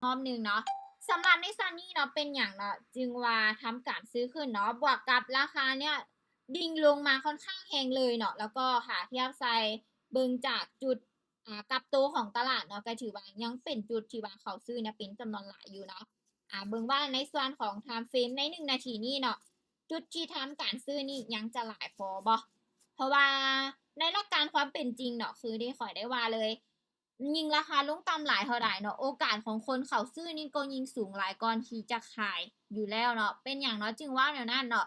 ຮອບໜຶ່ງເນາະ. ສຳລັບໃນສ່ວນນີ້ເນາະ ເປັນຫຍັງເນາະ ຈຶ່ງວ່າທຳການຊື້ຂຶ້ນເນາະ ບວກກັບລາຄາເນຍ ດິ່ງລົງມາຄ່ອນຂ້າງແຮງເລີຍເນາະ ແລ້ວກໍຫາທຽບໃສ່ເບິ່ງຈາກຈຸດ ອາ ກັບໂຕຂອງຕະຫຼາດເນາະ ກໍຖືວ່າຍັງເປັນຈຸດທີ່ວ່າເຂົາຊື້ເນຍເປັນຈຳນວນຫຼາຍຢູ່ເນາະ. ອາ ເບິ່ງວ່າໃນສ່ວນຂອງ time frame ໃນໜຶ່ງນາທີນີ້ເນາະ ຈຸດທີ່ທຳການຊື້ນີ້ຍັງຈະຫຼາຍພໍບໍ່? ເພາະວ່າໃນຫຼັກການຄວາມເປັນຈິງເນາະ ຄືທີ່ຂ້ອຍໄດ້ວ່າເລີຍ ຍິ່ງລາຄາລົງຕ່ຳຫຼາຍເທົ່າໃດເນາະ ໂອກາດຂອງຄົນເຂົາຊື້ນີ້ກໍຍິ່ງສູງຫຼາຍກ່ອນທີ່ຈະຂາຍຢູ່ແລ້ວເນາະ. ເປັນຫຍັງເນາະ ຈຶ່ງເວົ້າແນວນັ້ນເນາະ?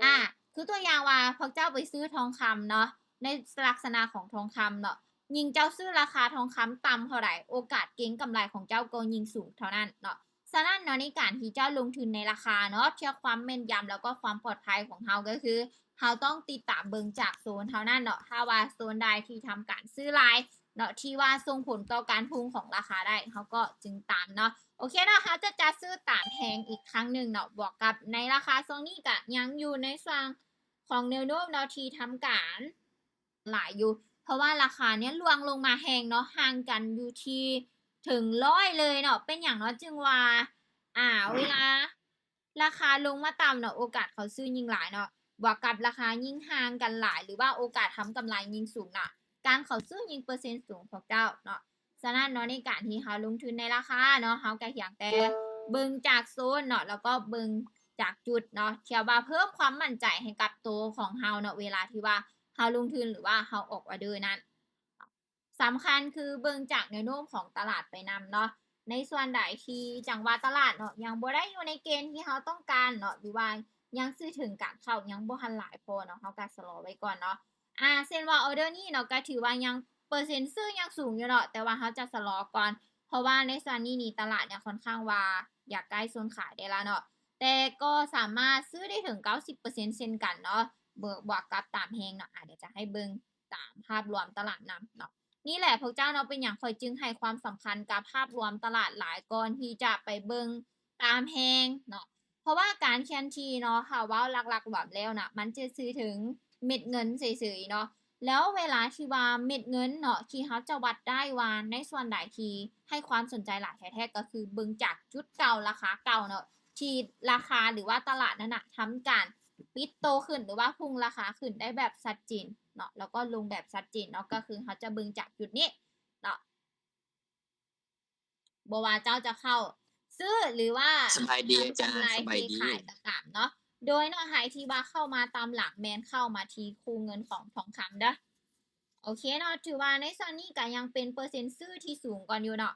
ອາ ຄືຕົວຢ່າງວ່າພວກເຈົ້າໄປຊື້ທອງຄຳເນາະ ໃນລັກສະນະຂອງທອງຄຳເນາະ ຍິ່ງເຈົ້າຊື້ລາຄາທອງຄຳຕ່ຳເທົ່າໃດ ໂອກາດເກັງກຳໄລຂອງເຈົ້າກໍຍິ່ງສູງເທົ່ານັ້ນເນາະ. ສະນັ້ນເນາະ ໃນການທີ່ເຈົ້າລົງທຶນໃນລາຄາເນາະ ເພື່ອຄວາມແມ່ນຢຳ ແລ້ວກໍຄວາມປອດໄພຂອງເຮົາ ກໍຄືເຮົາຕ້ອງຕິດຕາມເບິ່ງຈາກໂຊນເທົ່ານັ້ນເນາະ. ຖ້າວ່າໂຊນໃດທີ່ທຳການຊື້ຫຼາຍເນາະ ທີ່ວ່າສົ່ງຜົນຕໍ່ການພຸ່ງຂອງລາຄາໄດ້ ເຮົາກໍຈຶ່ງຕາມເນາະ. ໂອເຄເນາະ ເຮົາຈະຈັດຊື້ຕາມແຮງອີກຄັ້ງໜຶ່ງເນາະ ບວກກັບໃນລາຄາຊ່ວງນີ້ກະຍັງຢູ່ໃນຊ່ວງຂອງແນວໂນ້ມເນາະ ທີ່ທຳການຫຼາຍຢູ່ ເພາະວ່າລາຄາເນຍລ່ວງລົງມາແຮງເນາະ ຫ່າງກັນຢູ່ທີ່ເຖິງຮ້ອຍເລີຍເນາະ. ເປັນຫຍັງເນາະ ຈຶ່ງວ່າ ອາ ເວລາ ລາຄາລົງມາຕ່ຳເນາະ ໂອກາດເຂົາຊື້ຍິ່ງຫຼາຍເນາະ ບວກກັບລາຄາຍິ່ງຫ່າງກັນຫຼາຍ ຫຼືວ່າໂອກາດທຳກຳໄລຍິ່ງສູງເນາະ ການເຂົາຊື້ຍິ່ງເປີເຊັນສູງຂອງເຈົ້າເນາະ. ສະນັ້ນເນາະ ໃນການທີ່ເຮົາລົງທຶນໃນລາຄາເນາະ ເຮົາກໍພຽງແຕ່ເບິ່ງຈາກໂຊນເນາະ ແລ້ວກໍເບິ່ງຈາກຈຸດເນາະ ທີ່ວ່າເພີ່ມຄວາມໝັ້ນໃຈໃຫ້ກັບໂຕຂອງເຮົາເນາະ ເວລາທີ່ວ່າເຮົາລົງທຶນ ຫຼືວ່າເຮົາອອກອອເດີນັ້ນ. ສຳຄັນຄືເບິ່ງຈາກແນວໂນ້ມຂອງຕະຫຼາດໄປນຳເນາະ ໃນສ່ວນໃດທີ່ຈັ່ງວ່າຕະຫຼາດເນາະ ຍັງບໍ່ໄດ້ຢູ່ໃນເກນທີ່ເຮົາຕ້ອງການເນາະ ຫຼືວ່າຍັງຊື້ເຖິງການເຂົ້າຍັງບໍ່ທັນຫຼາຍພໍເນາະ ເຮົາກໍຊະລໍໄວ້ກ່ອນເນາະ. ອາ ເຊັ່ນວ່າອອເດີນີ້ເນາະ ກໍຖືວ່າຍັງເປີເຊັນຊື້ຍັງສູງຢູ່ເນາະ ແຕ່ວ່າເຮົາຈະຊະລໍກ່ອນ ເພາະວ່າໃນສ່ວນນີ້ນີ້ຕະຫຼາດເນຍຄ່ອນຂ້າງວ່າຢາກໃກ້ໂຊນຂາຍໄດ້ລະເນາະ ແຕ່ກໍສາມາດຊື້ໄດ້ເຖິງເກົ້າສິບເປີເຊັນເຊັ່ນກັນເນາະ ບວກກັບຕາມແຮງເນາະ. ອາ ດຽວຈະໃຫ້ເບິ່ງຕາມພາບລວມຕະຫຼາດນຳເນາະ. ນີ້ແຫຼະພວກເຈົ້າເນາະ ເປັນຫຍັງຂ້ອຍຈຶ່ງໃຫ້ຄວາມສຳຄັນກັບພາບລວມຕະຫຼາດຫຼາຍກ່ອນທີ່ຈະໄປເບິ່ງຕາມແຮງເນາະ ເພາະວ່າການແຄນທີ່ເນາະ ຖ້າເວົ້າຫຼັກໆລວມແລ້ວນະ ມັນຈະສື່ເຖິງເມັດເງິນເສີຍໆເນາະ ແລ້ວເວລາທີ່ວ່າເມັດເງິນເນາະ ທີ່ເຮົາຈະວັດໄດ້ວ່າໃນສ່ວນໃດທີ່ໃຫ້ຄວາມສົນໃຈຫຼາຍແທ້ໆ ກໍຄືເບິ່ງຈາກຈຸດເກົ່າ ລາຄາເກົ່າເນາະ ທີ່ລາຄາ ຫຼືວ່າຕະຫຼາດນັ້ນນະ ທຳການປິດໂຕຂຶ້ນ ຫຼືວ່າພຸ່ງລາຄາຂຶ້ນໄດ້ແບບຊັດເຈນເນາະ ແລ້ວກໍລົງແບບຊັດເຈນເນາະ ກໍຄືເຮົາຈະເບິ່ງຈາກຈຸດນີ້ເນາະ ບໍ່ວ່າເຈົ້າຈະເຂົ້າຊື້ ຫຼືວ່າ ສະບາຍດີອາຈານ ສະບາຍດີ ຂາຍກໍຕາມເນາະ ໂດຍເນາະ ໃຜທີ່ວ່າເຂົ້າມາຕາມຫຼັງແມ່ນເຂົ້າມາທີ່ຄູ່ເງິນຂອງທອງຄຳເດີ. ໂອເຄເນາະ ຖືວ່າໃນຊ່ວງນີ້ກໍຍັງເປັນເປີເຊັນຊື້ທີ່ສູງກ່ອນຢູ່ເນາະ.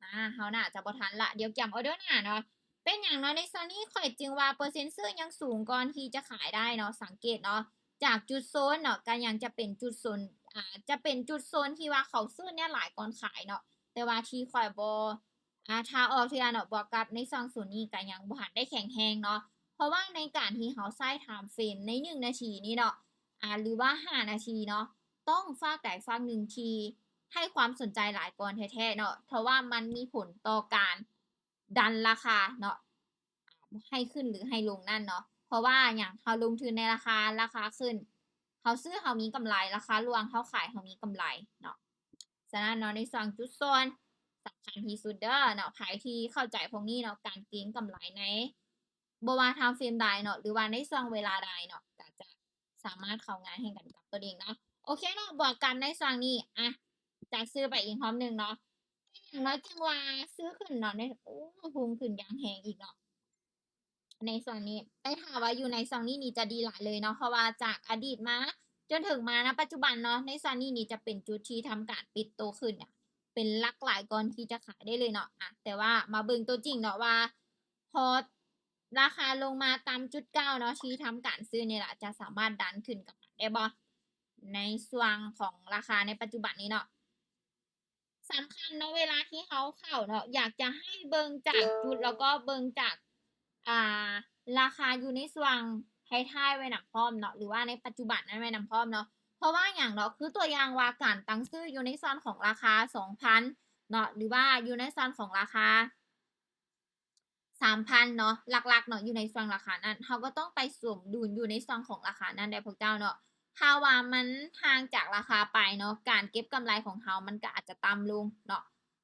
ອາ ເຮົາໜ້າຈະບໍ່ທັນລະ ດຽວກຽມອອເດີໜ້າເນາະ. ເປັນຫຍັງເນາະ ໃນຊ່ວງນີ້ຂ້ອຍຈຶ່ງວ່າເປີເຊັນຊື້ຍັງສູງກ່ອນທີ່ຈະຂາຍໄດ້ເນາະ. ສັງເກດເນາະ ຈາກຈຸດໂຊນເນາະ ກໍຍັງຈະເປັນຈຸດໂຊນ ອາ ຈະເປັນຈຸດໂຊນທີ່ວ່າເຂົາຊື້ແນວຫຼາຍກ່ອນຂາຍເນາະ. ແຕ່ວ່າທີ່ຂ້ອຍບໍ່ ອາ ຖ້າອອກເທື່ອເນາະ ບວກກັບໃນຊ່ວງໂຊນນີ້ກໍຍັງບໍ່ທັນໄດ້ແຂງແຮງເນາະ. ເພາະວ່າໃນການທີ່ເຮົາໃຊ້ time frame ໃນໜຶ່ງນາທີນີ້ເນາະ ອາ ຫຼືວ່າຫ້ານາທີເນາະ ຕ້ອງຟາກໃດຟາກໜຶ່ງທີ່ໃຫ້ຄວາມສົນໃຈຫຼາຍກ່ອນແທ້ໆເນາະ ເພາະວ່າມັນມີຜົນຕໍ່ການດັນລາຄາເນາະ ໃຫ້ຂຶ້ນ ຫຼື ໃຫ້ລົງນັ້ນເນາະ. ເພາະວ່າຫຍັງ? ເຮົາລົງທຶນໃນລາຄາ ລາຄາຂຶ້ນ ເຮົາຊື້ ເຮົາມີກຳໄລ, ລາຄາລ່ວງ ເຮົາຂາຍ ເຮົາມີກຳໄລເນາະ. ສະນັ້ນເນາະ ໃນຊ່ວງຈຸດສ່ວນສຳຄັນທີ່ສຸດເດີເນາະ ໃຜທີ່ເຂົ້າໃຈພວກນີ້ເນາະ ການເກັງກຳໄລໃນ ບໍ່ວ່າ time frame ໃດເນາະ ຫຼືວ່າໃນຊ່ວງເວລາໃດເນາະ ກໍຈະສາມາດເຂົ້າງ່າຍໃຫ້ກັນກັບຕົວເອງເນາະ. ໂອເຄເນາະ ບວກກັນໃນຊ່ວງນີ້ ອະ ຈະຊື້ໄປອີກຮອບໜຶ່ງເນາະ. ເປັນຫຍັງເນາະ ຈຶ່ງວ່າຊື້ຂຶ້ນເນາະ ໃນ ໂອ້ ພຸ່ງຂຶ້ນຢ່າງແຮງອີກເນາະ ໃນຊ່ວງນີ້. ແຕ່ຖ້າວ່າຢູ່ໃນຊ່ວງນີ້ນີ້ຈະດີຫຼາຍເລີຍເນາະ ເພາະວ່າຈາກອະດີດມາຈົນເຖິງມາ ນະ ປັດຈຸບັນເນາະ ໃນຊ່ວງນີ້ນີ້ຈະເປັນຈຸດທີ່ທຳການປິດໂຕຂຶ້ນ ເປັນຫຼັກຫຼາຍກ່ອນທີ່ຈະຂາຍໄດ້ເລີຍເນາະ. ອະ ແຕ່ວ່າມາເບິ່ງຕົວຈິງເນາະວ່າ ພໍລາຄາລົງມາຕາມຈຸດເກົ່າເນາະ ທີ່ທຳການຊື້ນີ້ລະ ຈະສາມາດດັນຂຶ້ນກັບມັນໄດ້ບໍ່ ໃນຊ່ວງຂອງລາຄາໃນປັດຈຸບັນນີ້ເນາະ. ສຳຄັນເນາະ ເວລາທີ່ເຮົາເຂົ້າເນາະ ຢາກຈະໃຫ້ເບິ່ງຈາກຈຸດ ແລ້ວກໍເບິ່ງຈາກ ອ່າ ລາຄາຢູ່ໃນຊ່ວງທ້າຍໆໄວ້ນຳພ້ອມເນາະ ຫຼືວ່າໃນປັດຈຸບັນນັ້ນໄວ້ນຳພ້ອມເນາະ. ເພາະວ່າຫຍັງເນາະ? ຄືຕົວຢ່າງວ່າການຕັ້ງຊື້ຢູ່ໃນສ່ວນຂອງລາຄາສອງພັນເນາະ ຫຼືວ່າຢູ່ໃນສ່ວນຂອງລາຄາ ສາມພັນເນາະ ຫຼັກໆເນາະ ຢູ່ໃນຊ່ວງລາຄານັ້ນ ເຮົາກໍຕ້ອງໄປສົມດຸນຢູ່ໃນຊ່ວງຂອງລາຄານັ້ນໄດ້ພວກເຈົ້າເນາະ. ຖ້າວ່າມັນຫ່າງຈາກລາຄາໄປເນາະ ການເກັບກຳໄລຂອງເຮົາມັນກໍອາດຈະຕ່ຳລົງເນາະ.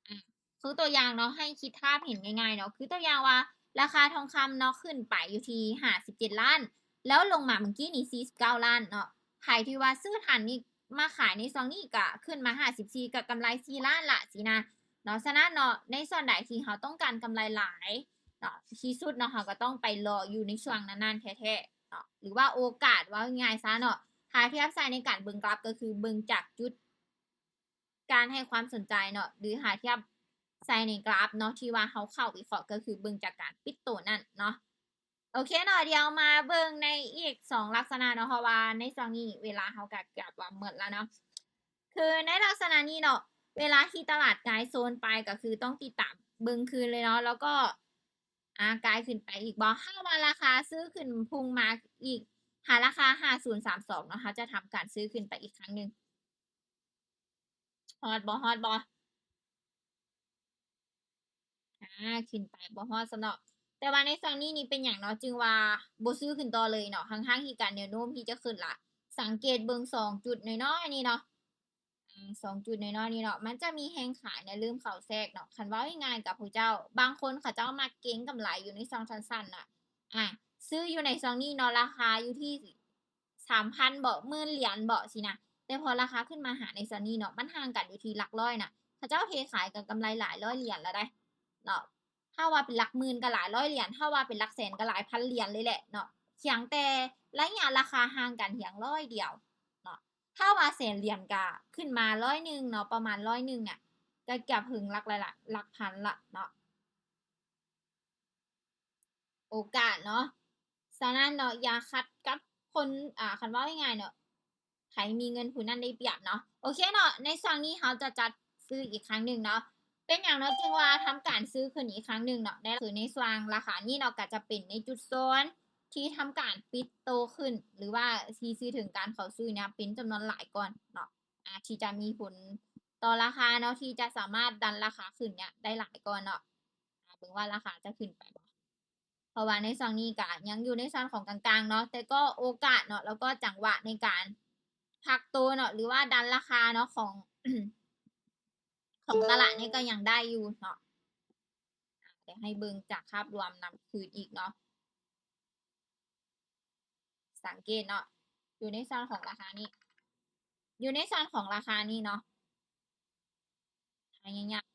ອາ ຄືຕົວຢ່າງເນາະ ໃຫ້ຄິດພາບເຫັນງ່າຍໆເນາະ ຄືຕົວຢ່າງວ່າ ລາຄາທອງຄຳເນາະ ຂຶ້ນໄປຢູ່ທີ່ຫ້າສິບເຈັດລ້ານ ແລ້ວລົງມາເມື່ອກີ້ນີ້ສີ່ສິບເກົ້າລ້ານເນາະ ໃຜທີ່ວ່າຊື້ທັນນີ້ ມາຂາຍໃນຊ່ວງນີ້ກໍຂຶ້ນມາຫ້າສິບສີ່ ກໍກຳໄລສີ່ລ້ານລະຊີ້ນະເນາະ. ສະນັ້ນເນາະ ໃນສ່ວນໃດທີ່ເຮົາຕ້ອງການກຳໄລຫຼາຍເນາະ ທີ່ສຸດເນາະ ເຮົາກໍຕ້ອງໄປລໍຢູ່ໃນຊ່ວງນັ້ນໆແທ້ໆເນາະ ຫຼືວ່າໂອກາດ ເວົ້າງ່າຍໆຊະເນາະ ຖ້າທຽບໃສ່ໃນການເບິ່ງກຣາຟ ກໍຄືເບິ່ງຈາກຈຸດ ການໃຫ້ຄວາມສົນໃຈເນາະ ຫຼືຖ້າທຽບໃສ່ໃນກຣາຟເນາະ ທີ່ວ່າເຮົາເຂົ້າວິເຄາະ ກໍຄືເບິ່ງຈາກການປິດໂຕນັ້ນເນາະ. ໂອເຄເນາະ ດຽວມາເບິ່ງໃນອີກສອງລັກສະນະເນາະ ເພາະວ່າໃນຊ່ວງນີ້ເວລາເຮົາກໍເກືອບວ່າໝົດແລ້ວເນາະ ຄືໃນລັກສະນະນີ້ເນາະ ເວລາທີ່ຕະຫຼາດກາຍໂຊນໄປ ກໍຄືຕ້ອງຕິດຕາມເບິ່ງຄືນເລີຍເນາະ ແລ້ວກໍ ອາ ກາຍຂຶ້ນໄປອີກບໍ່ ຖ້າວ່າລາຄາຊື້ຂຶ້ນພຸ່ງມາອີກຫາລາຄາຫ້າສູນສາມສອງເນາະ ເຮົາຈະທຳການຊື້ຂຶ້ນໄປອີກຄັ້ງໜຶ່ງ. ຮອດບໍ່ ຮອດບໍ່ ອາ ຂຶ້ນໄປບໍ່ຮອດຊະເນາະ ແຕ່ວ່າໃນຊ່ວງນີ້ນີ້ເປັນຫຍັງເນາະ ຈຶ່ງວ່າບໍ່ຊື້ຂຶ້ນຕໍ່ເລີຍເນາະ ທັງໆທີ່ການແນວໂນ້ມທີ່ຈະຂຶ້ນລະ ສັງເກດເບິ່ງສອງຈຸດນ້ອຍໆນີ້ເນາະ ອາ ສອງຈຸດນ້ອຍໆນີ້ເນາະ ມັນຈະມີແຮງຂາຍນະເລີ່ມເຂົ້າແຊກເນາະ ຄັນເວົ້າງ່າຍໆກັບພວກເຈົ້າ ບາງຄົນເຂົາເຈົ້າມັກເກັງກຳໄລຢູ່ໃນຊ່ວງສັ້ນໆນະ ອາ ຊື້ຢູ່ໃນຊ່ວງນີ້ເນາະ ລາຄາຢູ່ທີ່ ສາມພັນເບາະ ໝື່ນຫຼຽນເບາະຊີ້ນະ ແຕ່ພໍລາຄາຂຶ້ນມາຫາໃນຊ່ວງນີ້ເນາະ ມັນຫ່າງກັນຢູ່ທີ່ຫຼັກຮ້ອຍນະ ເຂົາເຈົ້າເທຂາຍກັນກຳໄລຫຼາຍຮ້ອຍຫຼຽນລະໃດ໋ເນາະ ຖ້າວ່າເປັນຫຼັກໝື່ນກໍຫຼາຍຮ້ອຍຫຼຽນ ຖ້າວ່າເປັນຫຼັກແສນກໍຫຼາຍພັນຫຼຽນເລີຍແຫຼະເນາະ ພຽງແຕ່ໄລຍະລາຄາຫ່າງກັນພຽງຮ້ອຍດຽວເນາະ ຖ້າວ່າແສນຫຼຽນກໍຂຶ້ນມາຮ້ອຍໜຶ່ງເນາະ ປະມານຮ້ອຍໜຶ່ງນະ ກໍເກືອບເຖິງຫຼັກຫຼາຍລະ ຫຼັກພັນລະເນາະ. ໂອກາດເນາະ ສະນັ້ນເນາະ ຢ່າຂັດກັບຄົນ ອາ ຄັນເວົ້າງ່າຍໆເນາະ ໃຜມີເງິນຜູ້ນັ້ນໄດ້ປຽບເນາະ ໂອເຄເນາະ ໃນຊ່ວງນີ້ເຮົາຈະຈັດຊື້ອີກຄັ້ງໜຶ່ງເນາະ ເປັນຫຍັງເນາະ ຈຶ່ງວ່າທຳການຊື້ຂຶ້ນອີກຄັ້ງໜຶ່ງເນາະ ໃນ ຄືໃນຊ່ວງລາຄານີ້ເນາະ ກໍຈະເປັນໃນຈຸດໂຊນທີ່ທຳການປິດໂຕຂຶ້ນ ຫຼືວ່າທີ່ຊື່ເຖິງການເຂົ້າຊື້ເນຍ ເປັນຈຳນວນຫຼາຍກ່ອນເນາະ ອາ ທີ່ຈະມີຜົນຕໍ່ລາຄາເນາະ ທີ່ຈະສາມາດດັນລາຄາຂຶ້ນເນຍໄດ້ຫຼາຍກ່ອນເນາະ ເບິ່ງວ່າລາຄາຈະຂຶ້ນໄປບໍ່ ເພາະວ່າໃນຊ່ວງນີ້ກະຍັງຢູ່ໃນຊ່ວງຂອງກາງໆເນາະ ແຕ່ກໍໂອກາດເນາະ ແລ້ວກໍຈັງຫວະໃນການພັກໂຕເນາະ ຫຼືວ່າດັນລາຄາເນາະ ຂອງ ຂອງຕະຫຼາດນີ້ກໍຍັງໄດ້ຢູ່ເນາະ ດຽວໃຫ້ເບິ່ງຈາກພາບລວມນຳຄືນອີກເນາະ ສັງເກດເນາະ ຢູ່ໃນຊ່ອງຂອງລາຄານີ້ ຢູ່ໃນຊ່ອງຂອງລາຄານີ້ເນາະ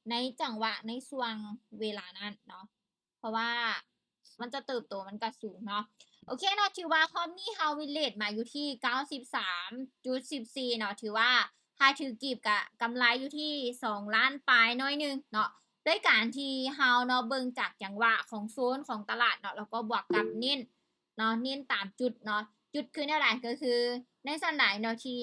ໃນຈັງຫວະໃນຊ່ວງເວລານັ້ນເນາະ ເພາະວ່າມັນຈະເຕີບໂຕ ມັນກະສູງເນາະ ໂອເຄເນາະ ຖືວ່າຮອບນີ້ເຮົາວິນເຣດມາຢູ່ທີ່ເກົ້າສິບສາມຈຸດສິບສີ່ເນາະ ຖືວ່າຖ້າຖືກກີບກະກຳໄລຢູ່ທີ່ສອງລ້ານປາຍໜ້ອຍໜຶ່ງເນາະ ດ້ວຍການທີ່ເຮົາເນາະ ເບິ່ງຈາກຈັງຫວະຂອງໂຊນຂອງຕະຫຼາດເນາະ ແລ້ວກໍບວກກັບເນັ້ນ ເນາະ ເນັ້ນຕາມຈຸດເນາະ ຈຸດຄືແນວໃດ ກໍຄືໃນສ່ວນໃດເນາະ ທີ່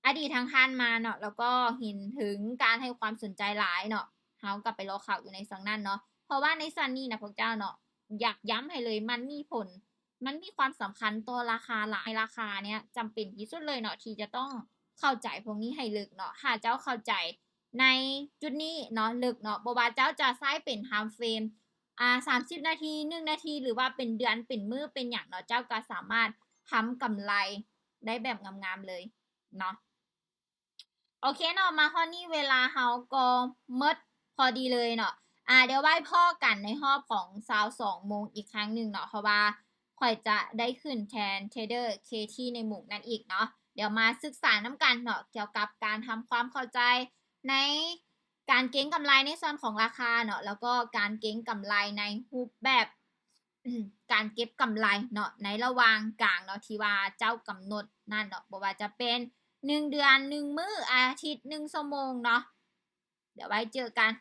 ອະດີດທາງຜ່ານມາເນາະ ແລ້ວກໍເຫັນເຖິງການໃຫ້ຄວາມສົນໃຈຫຼາຍເນາະ ເຮົາກໍໄປລໍເຂົ້າຢູ່ໃນຊ່ວງນັ້ນເນາະ ເພາະວ່າໃນສ່ວນນີ້ນະພວກເຈົ້າເນາະ ຢາກຢ້ຳໃຫ້ເລີຍ ມັນມີຜົນ ມັນມີຄວາມສຳຄັນຕໍ່ລາຄາຫຼາຍ ລາຄາເນຍຈຳເປັນທີ່ສຸດເລີຍເນາະ ທີ່ຈະຕ້ອງເຂົ້າໃຈພວກນີ້ໃຫ້ເລິກເນາະ ຖ້າເຈົ້າເຂົ້າໃຈ ໃນຈຸດນີ້ເນາະ ເລິກເນາະ ບໍ່ວ່າເຈົ້າຈະໃຊ້ເປັນທາມເຟຣມ ອາ ສາມສິບນາທີ ໜຶ່ງນາທີ ຫຼືວ່າເປັນເດືອນ ເປັນມື້ ເປັນຫຍັງເນາະ ເຈົ້າກໍສາມາດທຳກຳໄລໄດ້ແບບງາມໆເລີຍເນາະ ໂອເຄເນາະ ມາຮອດນີ້ເວລາເຮົາກໍໝົດພໍດີເລີຍເນາະ ອາ ດຽວໄວ້ພໍ້ກັນໃນຮອບຂອງຊາວສອງໂມງອີກຄັ້ງໜຶ່ງເນາະ ເພາະວ່າຂ້ອຍຈະໄດ້ຂຶ້ນແທນເທຣດເດີເຄທີໃນໝູ່ນັ້ນອີກເນາະ ດຽວມາສຶກສານຳກັນເນາະ ກ່ຽວກັບການທຳຄວາມເຂົ້າໃຈ ໃນການເກັງກຳໄລໃນສ່ວນຂອງລາຄາເນາະ ແລ້ວກໍການເກັງກຳໄລໃນຮູບແບບ ການເກັບກຳໄລເນາະ ໃນລະຫວ່າງກາງເນາະ ທີ່ວ່າເຈົ້າກຳນົດນັ້ນເນາະ ບໍ່ວ່າຈະເປັນໜຶ່ງເດືອນ ໜຶ່ງມື້ ອາທິດ ໜຶ່ງຊົ່ວໂມງເນາະ ດຽວໄວ້ເຈີກັນ